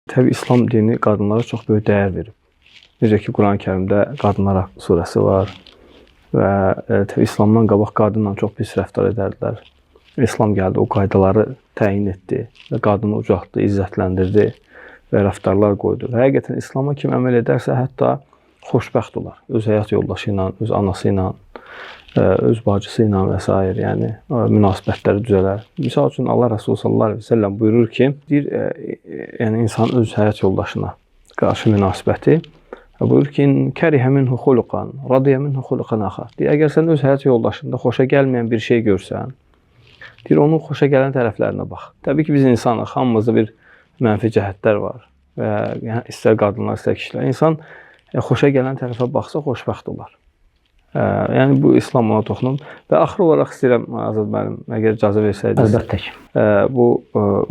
Təbii İslam dini qadınlara çox böyük dəyər verib. Necə ki Quran-Kərimdə qadınlar haqqı surəsi var və təbii İslamdan qabaq qadınla çox pis rəftar edərdilər. İslam gəldi, o qaydaları təyin etdi və qadını ucaltdı, izzətləndirdi və rəftarlar qoydu. Və həqiqətən İslama kim əməl edərsə, hətta xoşbəxt olar. Öz həyat yoldaşı ilə, öz anası ilə, öz bacısı ilə və s. yəni münasibətləri düzələr. Misal üçün Allah Rəsulu sallallahu əleyhi və səlləm buyurur ki, deyir, yəni insan öz həyat yoldaşına qarşı münasibəti buyurur ki, kərihə minhu xuluqan, radiya minhu xuluqan axar. Deyir, əgər sən öz həyat yoldaşında xoşa gəlməyən bir şey görsən, deyir, onun xoşa gələn tərəflərinə bax. Təbii ki, biz insanıq, hamımızda bir mənfi cəhətlər var və yəni istər qadınlar, istər kişilər. İnsan xoşa gələn tərəfə baxsa xoşbəxt olar. Yəni bu İslam ona toxunub və axır olaraq istəyirəm Azad müəllim, əgər icazə versəydiniz. Əlbəttə ki. Bu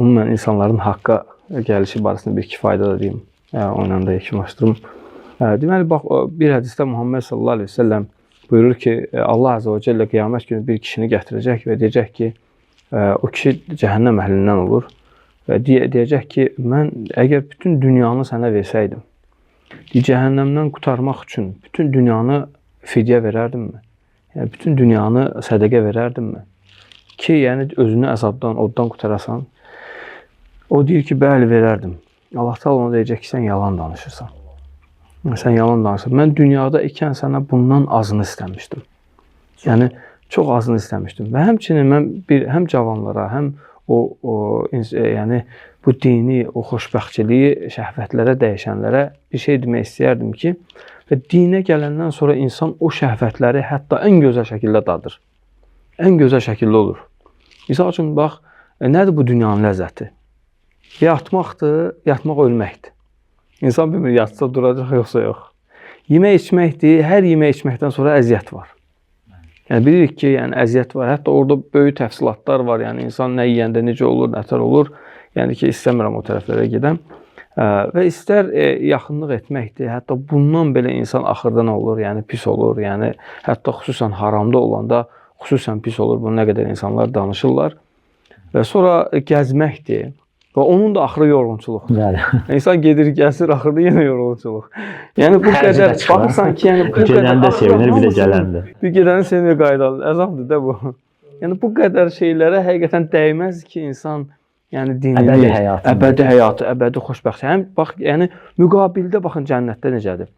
ümumən insanların haqqa gəlişi barəsində bir iki fayda da deyim. Onunla da yekunlaşdırım. Deməli bax bir hədisdə Muhammed sallallahu əleyhi və səlləm buyurur ki, Allah azza və cəllə qiyamət günü bir kişini gətirəcək və deyəcək ki, o kişi cəhənnəm əhlindən olur və deyəcək ki, mən əgər bütün dünyanı sənə versəydim, cəhənnəmdən qurtarmaq üçün bütün dünyanı fidyə verərdimmi? Yəni bütün dünyanı sədəqə verərdimmi? Ki, yəni özünü əzabdan, oddan qurtarasan. O deyir ki, bəli verərdim. Allah Taala ona deyəcək ki, sən yalan danışırsan. Sən yalan danışırsan. Mən dünyada ikən sənə bundan azını istəmişdim. Yəni çox azını istəmişdim. Və həmçinin mən bir həm cavanlara, həm o yəni bu dini, o xoşbəxtçiliyi şəhvətlərə dəyişənlərə bir şey demək istəyərdim ki, və dinə gələndən sonra insan o şəhvətləri hətta ən gözəl şəkildə dadır. Ən gözəl şəkildə olur. Misal üçün bax, nədir bu dünyanın ləzzəti? Yatmaqdır, yatmaq ölməkdir. İnsan bilmir yatsa duracaq yoxsa yox. Yemək içməkdir, hər yemək içməkdən sonra əziyyət var. Yəni bilirik ki, yəni əziyyət var. Hətta orada böyük təfsilatlar var. Yəni insan nə yeyəndə necə olur, nətər olur. Yəni ki, istəmirəm o tərəflərə gedəm. Və istər yaxınlıq etməkdir. Hətta bundan belə insan axırda nə olur? Yəni pis olur. Yəni hətta xüsusən haramda olanda xüsusən pis olur. Bunu nə qədər insanlar danışırlar. Və sonra gəzməkdir. Və onun da axırı yorğunçuluqdur. Bəli. İnsan gedir, gəzir, axırda yenə yorğunçuluq. Yəni bu Xərci də qədər çıxır. baxırsan ki, yəni bu qədər Gedəndə axırı sevinir, bir də hamısının- gələndə. Bir gedəni sevinir, qaydalı. Əzabdır da bu. Yəni bu qədər şeylərə həqiqətən dəyməz ki, insan yəni dinini, Əbədi həyatı. əbədi həyatı, əbədi xoşbəxtlik. Həm bax, yəni müqabildə baxın cənnətdə necədir.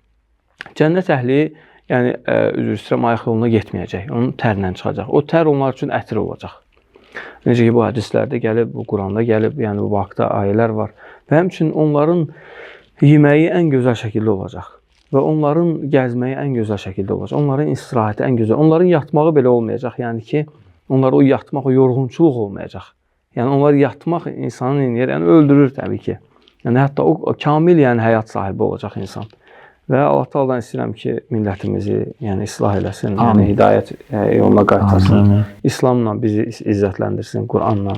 Cənnət əhli, yəni üzr istəyirəm, ayaq yoluna getməyəcək. Onun tərlə çıxacaq. O tər onlar üçün ətir olacaq. Necə ki bu hədislərdə gəlib, bu Quranda gəlib, yəni bu haqda ayələr var. Və həmçinin onların yeməyi ən gözəl şəkildə olacaq. Və onların gəzməyi ən gözəl şəkildə olacaq. Onların istirahəti ən gözəl. Onların yatmağı belə olmayacaq. Yəni ki, onlar o yatmaq, o yorğunçuluq olmayacaq. Yəni onlar yatmaq insanı eləyir, yəni öldürür təbii ki. Yəni hətta o kamil yəni həyat sahibi olacaq insan. Və Allah Taala'dan istəyirəm ki, millətimizi yəni islah eləsin, yəni Amin. hidayət yoluna qaytarsın. Amin. İslamla bizi izzətləndirsin, Qur'anla.